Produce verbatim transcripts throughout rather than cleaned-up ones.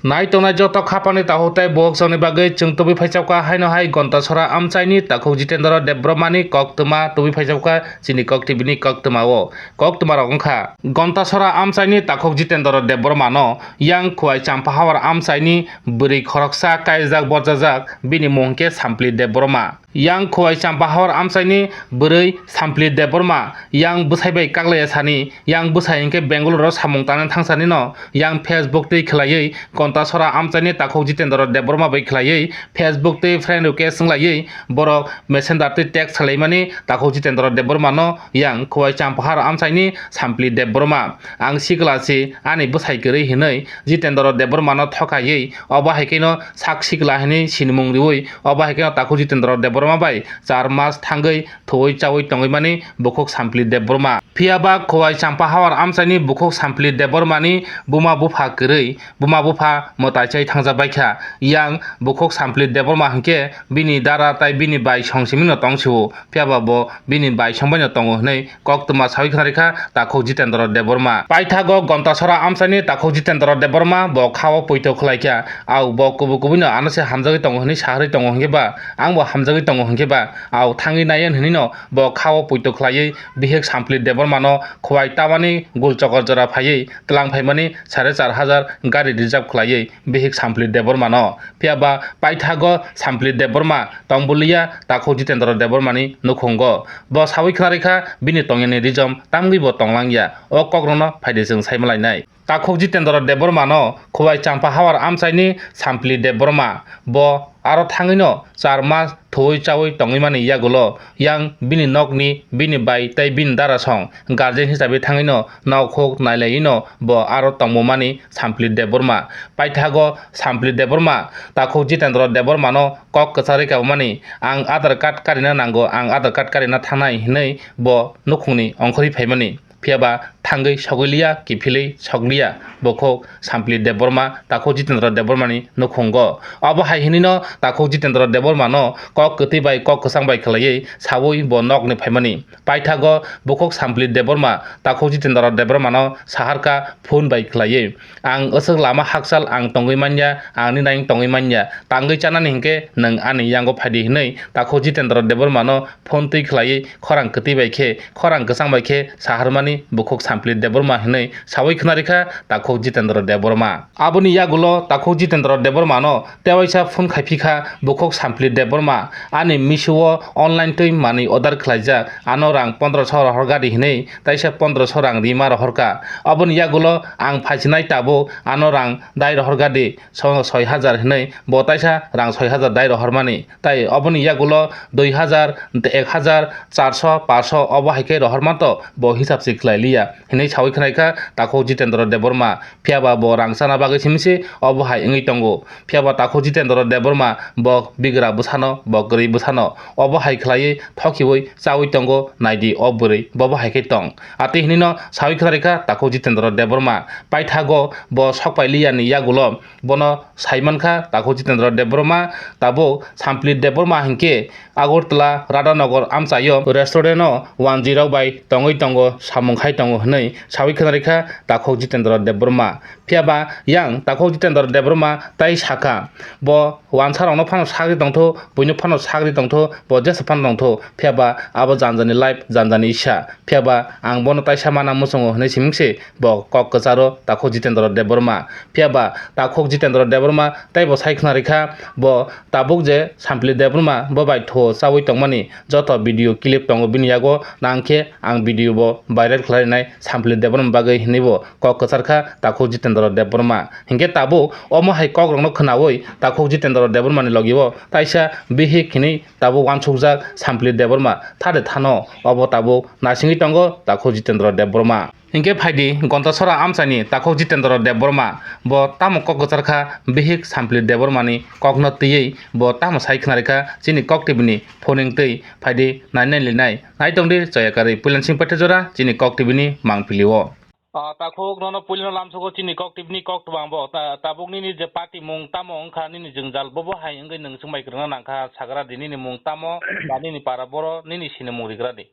Nai tongnai joto khapani takhuk tei bukhuk songni bagwi chwng tubui phaijak kha haino hai Gontasora amchaini takhuk Jitendra Debbarmani koktwma tubui phaijak kha chini Kok T V ni koktwmao. Koktwma rok wngkha Gontasora amchaini takhuk Jitendra Debbarmano yang Khowai Champahawar amchaini bwrwi khoroksa kaijak borjajak bini mung khe Sampli Debbarma. Yang Khowai Champahawar amchaini bwrwi Sampli Debbarma yang bwsai bai kaklaiya sani, yang bwsai hinkhe Bangalore o samung tangna thangsanino yang Facebook twi khwlaiwi Gontasora amchaini takhuk Jitendra Debbarma bai khwlaiwi Facebook twi friend request wnglaiwi borok messenger twi text khwlaimani takhuk Jitendra Debbarmano yang Khowai Champahawar amchaini Sampli Debbarma ang sikla si ani bwsai kwrwi hinwi Jitendra Debbarmano thokaiwi obo hai kheno sak sikla hinwi sinimung riwi obo hai kheno takhuk Jitendra Debbarma bai char mas thangwi thuwi chawi tongwi mani bukhuk Sampli Debbarma. Phiya ba Khowai Champahawar amchaini bukhuk Sampli Debbarmani buma bupha kwrwi, buma bupha mwtai chai thangjak bai kha. Yang bukhuk Sampli Debbarma hinkhe bini dara tai bini bai song simino tong sio. Phiya ba bo bini bai song baino tongo hinwi koktwma sawi khwnarikha takhuk Jitendra Debbarma. Paithago Gontasora amchaini takhuk Jitendra Debbarma bo khao poito khwlaikha. Au bo kubui kubuino ano se hamjagwi tongo hinwi saharwi tongo hinkhe ba, ang bo hamjagwi tongo hinkhe ba, au thangwi nayan hinwino bo khao poito khwlaiwi bihik Sampli Debbarmano Khowai tamani gul chokor jora phaiwi tlang phaimani sare char hajar gari reserve khwlaiwi bihik Sampli Debbarmano. Phiya ba paithago Sampli Debbarma tongbuliya takhuk Jitendra Debbarmani nukhungo. Bo sawi khwnarikha bini tongyani rijom tamgwi bo tonglangya. O kokrokno phaidi chwng saimalainai. Takhuk Jitendra Debbarmano Khowai Champahawar amchaini Sampli Debbarma. Bo aro thangwino char mas thuwi chawi tongwi mani yagulo yang bini nokni, bini bai tei bini dara song guardian hisabe thangwino nok huk nailaino bo aro tongmumani Sampli Debbarma. Paithago Sampli Debbarma takhuk Jitendra Debbarmano kok kwcharwi kabamani, "Ang Aadhaar card karina nango, ang Aadhaar card karina thangnai," hinwi bo nukhungni ongkhorwi phaimani. Phiya ba thangwi sogwi liya, kiphilwi sokliya bukhuk Sampli Debbarma takhuk Jitendra Debbarmani nukhungo. Obo hai hinwino takhuk Jitendra Debbarmano kok kwtwi bai kok kwchang bai khwlaiwi sawi bo nokni phaimani. Paithago bukhuk Sampli Debbarma takhuk Jitendra Debbarmano saharkha phone bai khwlaiwi, "Ang aswk lama hakchal ang tongwi manya, ang nini nang tongwi manya, tangwi chanani hinkhe nwng ani yango phaidi," hinwi takhuk Jitendra Debbarmano phone twi khwlaiwi khorang kwtwi bai khe, khorang kwchang bai khe saharmani bukhuk Sampli Debbarma hinwi sawi khwnarikha takhuk Jitendra Debbarma. Aboni yagulo takhuk Jitendra Debbarmano tewaisa phone khaiphi kha bukhuk Sampli Debbarma, "Ani Meesho o online twi manwi order khwlaijak, ano rang pondroso rohorgadi," hinwi taisa pondroso rang rima rohorkha. Aboni yagulo ang phaisinai tabuk ano rang dai rohorgadi, so-, soi hajar hinwi bo taisa rang soi hajar dai rohormani. Tai oboni yagulo dui hajar, ek hajar, charso, paso obo hai khe rohor manto bo hisab se khlai liya hinwi sawi khwnai kha takhuk Jitendra Debbarma. Phiya ba bo rang chana bagwi simi se obo hai wngwi tongo. Phiya ba takhuk Jitendra Debbarma bo bigra bwsano, bo kwrwi bwsano obo hai khlaiwi thokiwi chawi tongo, naidi o bwrwi bobo hai khe tong. Atwi hinwi no sawi khwnai kha takhuk Jitendra Debbarma. Paithago bo sok pai liya ni yagulo bono sai mankha takhuk Jitendra Debbarma, tabuk Sampli Debbarma hinkhe Agartala Radhanagar amchaio restaurant-o wanjwirok bai tongwi tongo, samung khai tongo hwnwi sawi khwnarikha takhuk Jitendra Debbarma. Phiya ba yang takhuk Jitendra Debbarma tai sakha, bo wansarokno phano sagri tongtho, buino phano sagri tongtho, bo jesa phano tongtho, phiya ba abo janjani life, janjani isa. Phiya ba ang bono taisa mana muchungo hwnwi siming se bo kok kwcharo takhuk Jitendra Debbarma. Phiya ba takhuk Jitendra Debbarma tei bo sai khwnarikha, bo tabuk je Sampli Debbarma bo bai thuo chawi tongmani joto video clip tongo bini yago, nangkhe ang video bo viral khlai rinai Sampli Debbarma bagwi hinwi bo kok kwcharkha takhuk Jitendra Debbarma. Hinkhe tabuk omo hai kokrokno khwnawi takhuk Jitendra Debbarmani logio taisa bihik hinwi tabuk wansukjak Sampli Debbarma thade thano obo tabuk naisingwi tongo takhuk Jitendra Debbarma. Hinkhe phaidi Gontasora amchaini takhuk Jitendra Debbarma bo tamo kok kwcharkha bihik Sampli Debbarmani kokno twiwi bo tamo sai khwnarikha chini Kok T V ni phoning twi phaidi nainai linai. Naitongdi choyakarwi Puilansing Paithajora chini Kok T V ni mangpili o. Ah, takhuk nono puilano lamsogo chini Kok T V ni koktwma bo. Ta-, tabuk nini je party mung tamo wngkha nini jwngjal bobo hai wngwi nwng swngbai kwrwngna nangkha sagra di nini mung tamo ba nini para boro nini sinimung rigra di.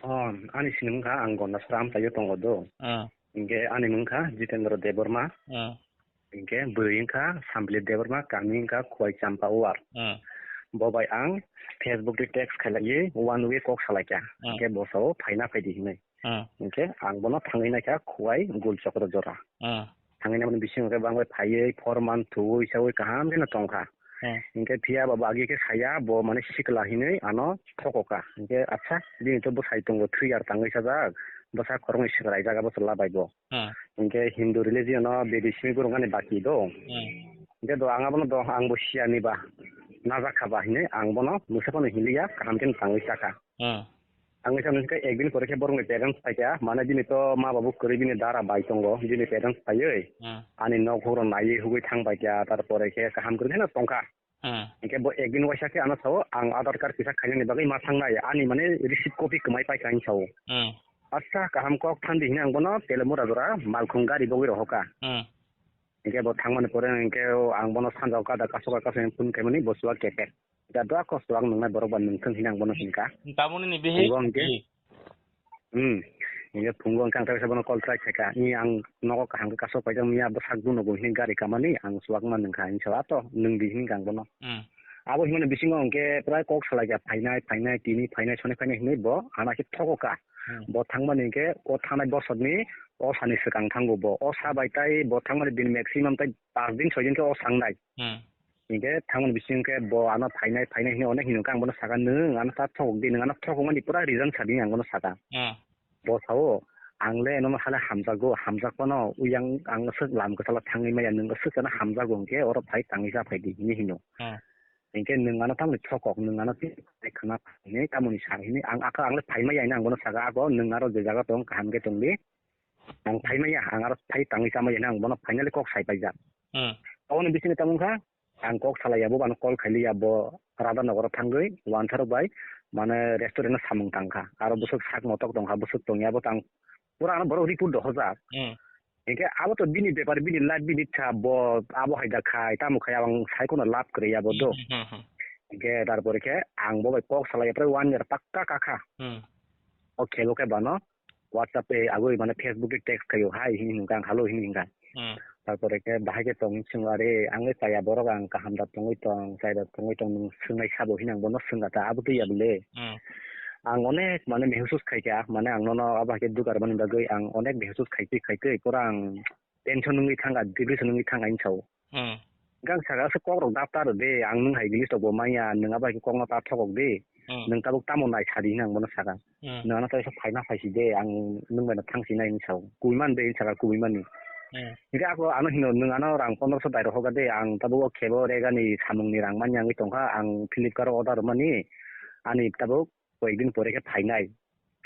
Oh, ani sinimung kha ang Gondasora amchaio tongo do. Hmm. Hinkhe ani mung kha Jitendra Debbarma. Hmm. Hinkhe bwrwi wngkha Sampli Debbarma, kami wngkha Khowai Champa Ward. Hmm. Bo bai ang Facebook ni text khailaiwi one way kok salaikha. Hmm. Hinkhe bo sao phaina phaidi hinwi. Hmm. Hinkhe ang bono thangwi naikha Khowai Gul Chokro jora. Hmm. Thangwi naimani bisingo khe bangbai phaiwi forman thuwi sawi kaham kheno tongkha. Hmm. Hinkhe phiya bo agi khe saya bo mane sikla hinwi ano thokoka. Hinkhe acha bini to bwsai tongo three year tangwi sajak. Bwsa khoroknwi swkraijak abo chwla bai bo. Hmm. Hinkhe Hindu religion o bedi simi borok ani baki do. Hmm. Hinkhe do ang abono do ang bo siyani ba najak kha ba hinwi ang bono mwsa phano hinliya kaham khe tangwi chakha. Hmm. Ang khe ekdin pore khe borokni parents phaikha, mane bini to ma babu kwrwi bini dara bai tongo, bini parents phaiwi Hmm. ani nok horo naiwi hugui thang paikha, tarpore khe kaham kwrwi kheno tongkha. Hmm. Hinkhe bo ekdin waisa khe ano sao, "Ang Aadhaar card kisa khainani bagwi ma thangnai, ani mane receipt copy kwmai paikha," hinwi sao. Hmm. Acha, kaham kok thandi hinwi ang bono Telemura jora malkhung gari bogwi rohorkha. Hmm. Hinkhe bo thangmani pore hinkhe ang bono sanjao kada kasoka kaso phone khaimani bo chuwak kepek. Da dua kosto ang nungnai borok ba nungthung hinwi ang bono hinkha. Tamoni ni bihik? Bo hinkhe, Hmm. Hinkhe phungo hinkhe ang teisa bono call try khaikha. Ni ang nogo kaham khe kasok paijak manya bwsak bunogo hinwi gari kamani ang chuwakma nungkha hinwi sao ato nungdi hinwi ang bono. Hmm. Abo hinmani bisingo hinkhe prai kok salaikha phainai phainai tini phainai soni phainai hinwi bo ana khe thogoka. Hmm. Bo thangmani hinkhe o thangnai bosorni o sani swkang thango bo. O sa bai tai bo thangmani din maximum tai pas din soi din khe o sangnai. Hmm. Hinkhe thangmani bising khe bo ano phainai, phainai hinwi onek hinwi khe ang bono saka, "Nwng ano ta thokok di, nwng ano thokokmani pura reason sa di," ang bono saka. Hmm. Bo sao, "Ang le nono hale hamjakgo, hamjak phano uyang ang swk lam kwchalo thangwi maya, nwng swk ano hamjago hinkhe oro phai tangwi cha phai di," hinwi hino. Hmm. Hinkhe, "Nwng ano tamoni thokok, nwng ano tei khna hinwi tamoni sa," hinwi ang, ang le phai maya hinwi ang bono saka, "Ako nwng aro je jaga tong kaham khe tong di, ang phai maya, ang aro phai tangwi cha maya," hinwi ang bono finally kok sai paijak. Hmm. Aboni bisingni tamo wngkha, ang kok salaiya, bo ano call khailiya, bo Radhanagar o thangwi uansarok bai, mane, restaurant o samung tangkha. Aro bwswk sak motok tongkha, bwswk tongya, abo tang pura ano borok report dohorjak. Hmm. Hinkhe abo to bini bepar, bini life, bini ichha, bo abo hai da khai, tamo khai, ang sai kheno lab kwrwi abo do. Hmm, hmm, hmm. Hinkhe tarpore khe ang bo bai kok salaiya, prai one year pakka kakha. Hmm. O khebo khe bano WhatsApp tei agoi mane Facebook tei text khaio, "Hai," hinwi hwnka ang, "Hello," hinwi hwnka. Hmm. Tarpore khe bahai khe tong hinwi swngo, "Are, ang le chaya borok, ang kaham da tongwi tong, chaya da tongwi tong, nwng swngnai sabo?" hinwi ang bono swngkha ta, abo twi ya bwle. Hmm. Ang onek mane mehsus khaikha, mane ang nono abo hai khe dugar mani bagwi ang onek mehsus khaitwi khaitwi pura ang tension wngwi thangkha, depression wngwi thangkha hinwi sao. Hmm. Gang saka se kok rok daptar de, ang nwng hai bini tok bo manya, nwng abo hai khe kok no ta thokok de. Hmm. Nwng tabuk tamo nai sadi hinwi ang bono saka. Hmm. Nwng ano kaisa phaina phaisi de, ang nwng bai no thangsi nai hinwi sao. Kubui man de hinwi saka, kubui mani. Hmm. Hinkhe ako ano hino, "Nwng ano rang pondroso dai rohorkha de, ang tabuk o khebo regani samung ni rang manya wngwi tongkha, ang Flipkart o order rwmani, ani tabuk koyekdin pore khe phainai,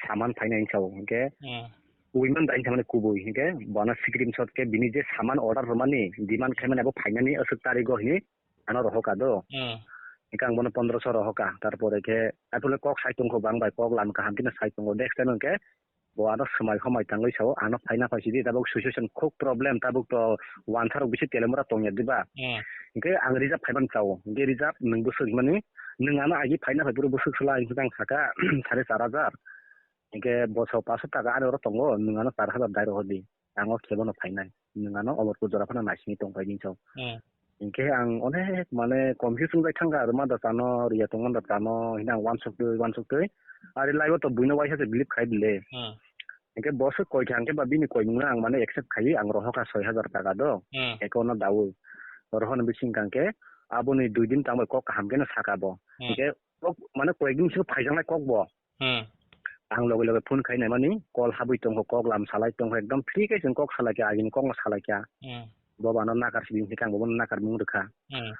saman phainai," hinwi sao. Hinkhe Hmm. kubui man da hinwi samani kubui, hinkhe bono screenshot khe bini je saman order rwmani, demand khaimani abo phainani aswk tarigo hinwi ano rohorkha do. Hmm. Hinkhe ang bono pondroso rohorkha, tarpore khe aphuru kok sai tongkho bang bai, kok lam kaham kheno sai tongo, next time hinkhe bo ano swmai homai tangwi sao, ano phaina phaisi di, tabuk situation khuk problem, tabuk to uansarok bisi telemura tongya diba? Hmm. Hinkhe ang reserve phaiman chao, hinkhe reserve nwng bwswk hinmani, nwng ano agi phaina phai phuru bwswk swla hinwi ang saka, sare char hajar. Hinkhe bo sao pash taka ani oro tongo, nwng ano char hajar dai rohor di. Ang o khebo no phainai. Nwng ano Omorpur jora phano naisingwi tong phai hinwi sao. Hmm. Hinkhe ang onek mane confuse wngwi thangkha, rwma da chano, riya tongma da chano, hinwi ang uansuk twi, uansuk twi. Ari live o to buino waisa se believe khai bile. Hmm. Hinkhe bo se koi kha, hinkhe ba bini koimung no ang mane accept khaiwi ang rohorkha soi hajar taka do. Hmm. Account no daui. Rohorni bising kha hinkhe aboni dui din tangbai kok kaham kheno saka bo. Hmm. Hinkhe kok mane koyekdin se phaijaknai kok bo. Hmm. Ang loge loge phone khai naimani, call habwi tongkho, kok lam salai tongkho, ekdom free khe chwng kok salaikha, agini kokno salaikha. Hmm. Bo bano nakar sidi hinkhe ang bono nakar mung rwkha. Hmm.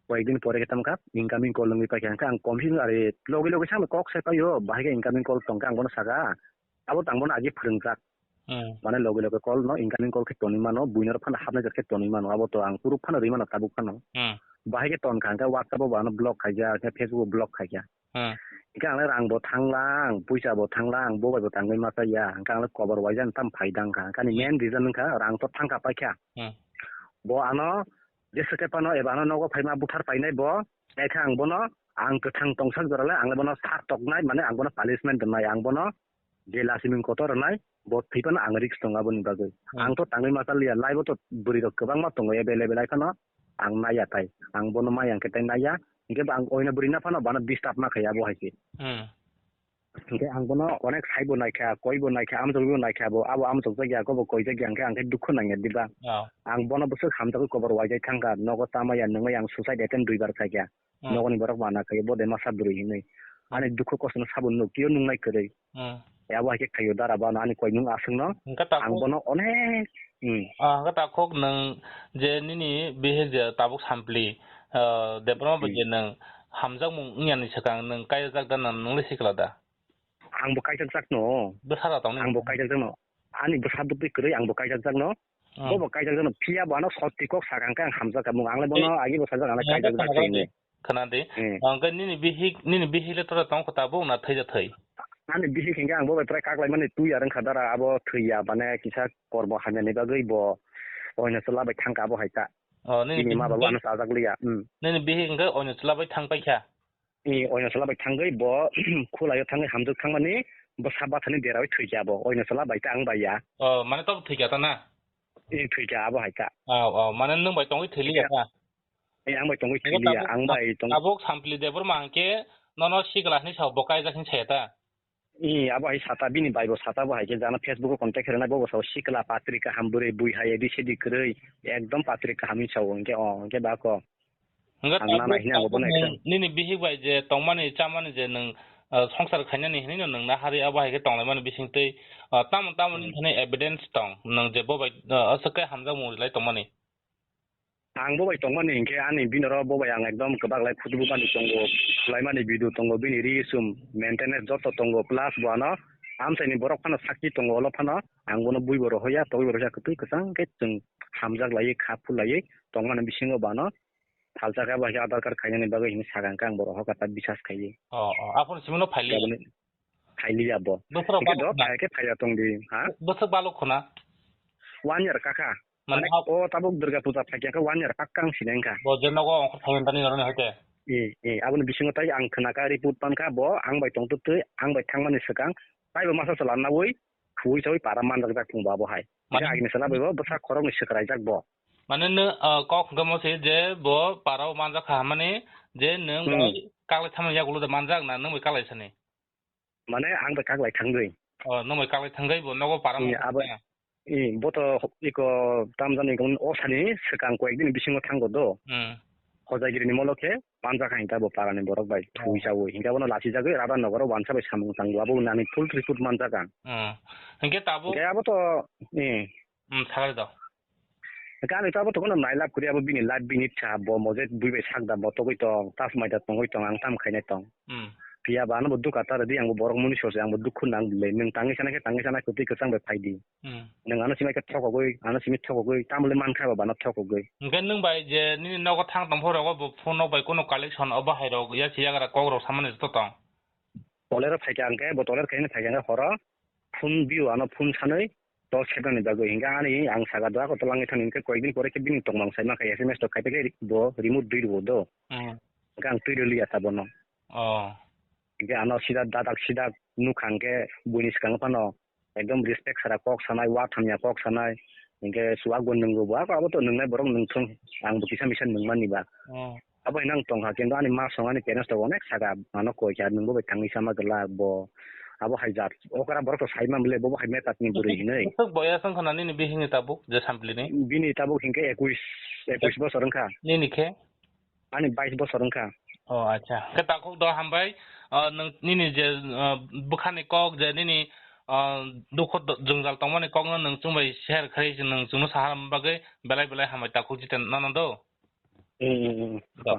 Koyekdin pore khe tamo kha incoming call wngwi paikha, hinkhe ang confuse ari loge loge se ang kok sai paio, bahai khe incoming call tongkha ang bono saka, abo tang bono agi phwrwngjak. Hmm. Mane loge loge call no incoming call khe tonwi mano, buino phano hapnai jat khe tonwi mano, abo to ang proof phano rwi mano tabuk phano. Hmm. Bahai khe tonkha, hinkhe WhatsApp o bo ano block khaijak, hinkhe Facebook o block khaikha. Hmm. Hinkhe ang le rang bo thanglang, puisa bo thanglang, bo bai bo tangwi ma chaya. Hinkhe ang le kobar waijani tam phai dang kha. Hinkhe ani main reason wngkha rang to thangkha paikha. Hmm. Bo ano jesa khe phano eba ano nogo phaima buthar painai bo. Naikha ang bono ang kwthang tongsak jora le ang le bono sak toknai, mane ang bono punishment rwnai. Ang bono Je lasimung kotor rwnai, bo thwi phano ang risk tongo aboni bagwi. Hmm. Ang to tangwi ma cha liya, live o to bwrwi rok kwbangma tongo available, hai phano ang naiya tai. Ang bono maya hwnkhe tai naiya, hwnkhe bo ang oino bwrwi na phano bana disturb ma khai abo hai se. Hmm. Hwnkhe ang bono onek saibo naikha, koibo naikha, amjokbo naikha, bo abo amjokjak ya, kobo koijak ya, hwnkhe ang khe dukhu nangya diba? Oh. Ang bono bwswk hamjagwi kobor waijak thangkha, nogo tama ya, nungwi ang suicide attempt duibar khaikha. Hmm. Nogoni borok mana khaio, bo de masa bwrwi hinwi. Ani dukhu kosto no sabo nuk, twiyo nungnai kwrwi. Hmm. E abo hai khe khaio dara bano ani koimung aswk no. Hwnkhe takhuk, ang bono onek, hmm. Ah, hwnkhe takhuk nwng je nini bihik je tabuk sampli, ah, Debbarma bai je nwng hamjakmung wngya ni swkang nwng kaijak da, nwng le sikla da? Ang bo kaijak jak no. Bwsa da tong ni? Ang bo kaijak jak no. Ani bwsa bwtwi kwrwi ang bo kaijak jak no. Hmm. Bo bo kaijak jak no. Phiya bo ano sotti kok sakang khe ang hamjak ka mung. Ang le bono agi bo sajak ang le kaijak jak khe hinwi. Khna di. Hmm. Ang khe nini bihik, nini bihik le tora tong kho tabuk na thwi ja thwi? Ani bihik hingke ang bo bai prai kaklai mani twi ya rwng kha dara abo thwi ya mane kisa kormo hamya ni bagwi bo oino chwla bai thang kha abo hai ta. Oh, nini bini ma babu ano chajak liya. Hmm. Nini bihik hingke oino chwla bai thang pai kha? I oino chwla bai thangwi bo khulaio thangwi hamjwk thangmani bwsa bathani derawi thwikya bo oino chwla bai ta ang bai ya. Oh, mane tobo thwikya ta na? I thwikya abo hai ta. Oh, oh, mane nwng bai tongwi thwiliya ta? I ang bai tongwi thwiliya, ang bai tong- Tabuk sampli Debbarma hwnkhe nono sikla hinwi sao bo kaijak hinwi saya ta? I abo hai sata bini bai bo sata bo hai khe jana Facebook o contact khe rwnai bo bo sao sikla patri kaham bwrwi bui hai edi sedi kwrwi ekdom patri kaham hinwi sao hwnkhe o hwnkhe ba ko. Hwnkhe ang nana tabuk, hini ang tabuk bono nwng action. Nini bihik bai je tongmani chamani je nwng, ah, songsar khainani hinwi no nwng naharwi abo hai khe tonglaimani bisingtwi, ah, tamo tamo nini thani evidence tong nwng je bo bai, ah, aswk khe hamjakmung rilai tongmani? Ang bo bai tongmani hinkhe ani bini oro bo bai ang ekdom kwbak lai photo bo bani tongo, khlaimani video tongo, bini ri sum maintenance joto tongo, plus bo ano amchaini borok phano sakchi tongo, olo phano ang bono bui bo rohoya, togwi bo rohoya, kwtwi kwchang khe chwng hamjak laiwi kha phul laiwi tongmani bisingo bo ano. Phalsa khe abo hai khe Aadhaar card khainani bagwi hinwi sakha hwnkhe ang borok hokha ta bisas khaiwi. Oh, oh, aphuru simi no phaili? Aboni phaili abo. Bwswk rok balok khuna? Hwnkhe do phai khe phaiya tong di, ha? Bwswk balok khuna? One year kakha. Mane mane o tabuk Durga Puja phaikha khe one year pakka ang sinai wngkha. Bo je nogo ongkhor phaiman tani noroni hoite? E, e, aboni bisingo tai ang khwnakha report pankha bo ang bai tongtwtwi ang bai thangmani swkang taibo masa chwla naui khuui saui para manjakjak phung bo abo hai. Mane agini chwla bai bo bwsa khoroknwi swkraijak bo. Mane nw, ah, kok hwnkhe mo se je bo parao manjak kha hwnmani je nwng bai kaklai thamani yagulo de manjak na nwng bai kaklai sani? Mane ang bai kaklai thangwi. Oh, nwng bai kaklai thangwi bo nogo parao manjak kha? Abo, i, bo to iko tamjani o sani swkang koyek din bisingo thango do. Hmm. Hojagiri ni molo khe manjak kha hinta bo para ni borok bai thwi chawi. Hinta bono lachijagwi Radha Nagar o wansa bai samung tango. Abo nani full report manjak ang. Hmm. Hinkhe tabuk. Hinkhe abo to, i. Hmm, sakari do. Gani to abo to kono nailab kuri abo bini life bini cha bo moje bui bai sak da bo togoi tong tas mai da tongoi tong ang tam khainai tong. Hmm. Phiya ba ano bo duka ta rwdi ang bo borok muni sose ang bo dukhu nang bile nwng tangwi sana khe tangwi sana kwtwi kwchang bai phai di. Hmm. Nwng ano simi khe thokogoi ano simi thokogoi tamle man kha ba bano thokogoi. Hwnkhe nwng bai je nini nogo thang tong phoro bo phone rok bai kono collection o bahai rok ya chi yagra kok rok samani joto tong. Tolero phaikha hwnkhe bo toler khaini phaikha hwnkhe horo phone bio ano phone sanwi to sebnani bagwi hinkhe ani ang saka do ako tolangwi thani hinkhe koyekdin pore khe bini tongmang sai mankha S M S to khaiphaikhe bo remote twi rwo do. Hmm. Hinkhe ang twi rwliya ta bono. Oh. Hinkhe ano sida dadak sida nukha hinkhe buini swkango phano ekdom respect sara kok sanai, wathamya kok sanai, hinkhe chuwak bo nwngo bo, ako abo to nwngnai borok nwngthung, ang bo kisa misa nungmani ba. Oh. Abo hai nang tongkha, kintu ani ma song ani parents to onek saka, ano koi kha, nwngbo bai thangwi sama glak bo, abo hai jat, okra borok to sai man bole, bobo hai metat ni bwrwi hinwi. Bwswk boyas wngkha na nini bihikni tabuk, je sampli ni? Bini tabuk hinkhe ekuis, ekuis bosor wngkha. Nini khe? Ani bais bosor wngkha. Oh, acha. Khe takhuk do hambai, ah, nwng nini je, ah, bwkhani kok je nini, ah, dukhu do-, jwngjal tongmani kokno nwng chwng bai share khai nwng chwngno saha bagwi belai belai hambai takhuk Jiten nono do. Hmm, hmm, hmm. Do.